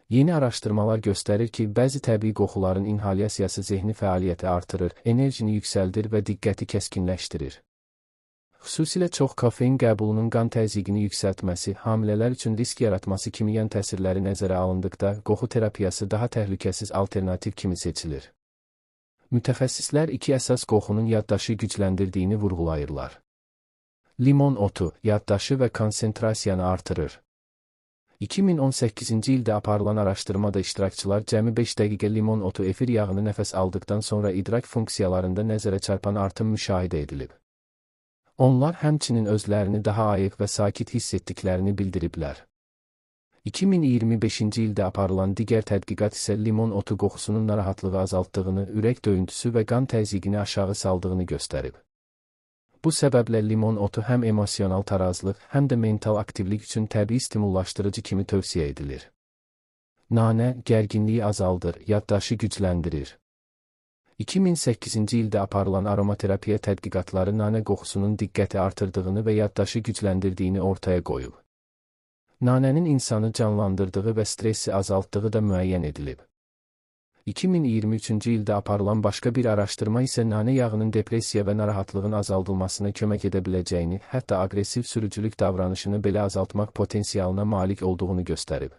Yeni araşdırmalar göstərir ki, bəzi təbii qoxuların inhalyasiyası zehni fəaliyyəti artırır, enerjini yüksəldir və diqqəti kəskinləşdirir. Xüsusilə çox kofein qəbulunun qan təzyiqini yüksəltməsi, hamilələr üçün risk yaratması kimi yan təsirləri nəzərə alındıqda, qoxu terapiyası daha təhlükəsiz alternativ kimi seçilir. Mütəxəssislər iki əsas qoxunun yaddaşı gücləndirdiyini vurğulayırlar. Limon otu yaddaşı və konsentrasiyanı artırır. 2018-ci ildə aparılan araşdırmada iştirakçılar cəmi 5 dəqiqə limon otu efir yağını nəfəs aldıqdan sonra idrak funksiyalarında nəzərə çarpan artım müşahidə edilib. Onlar həmçinin özlərini daha ayıq və sakit hiss etdiklərini bildiriblər. 2025-ci ildə aparılan digər tədqiqat isə limon otu qoxusunun narahatlığı azaltdığını, ürək döyüntüsü və qan təzyiqini aşağı saldığını göstərib. Bu səbəblə limon otu həm emosional tarazlıq, həm də mental aktivlik üçün təbii stimullaşdırıcı kimi tövsiyə edilir. Nanə gərginliyi azaldır, yaddaşı gücləndirir. 2008-ci ildə aparılan aromaterapiya tədqiqatları nanə qoxusunun diqqəti artırdığını və yaddaşı gücləndirdiyini ortaya qoyub. Nanənin insanı canlandırdığı və stressi azaltdığı da müəyyən edilib. 2023-cü ildə aparılan başqa bir araşdırma isə nanə yağının depressiya və narahatlığın azaldılmasına kömək edə biləcəyini, hətta aqressiv sürücülük davranışını belə azaltmaq potensialına malik olduğunu göstərib.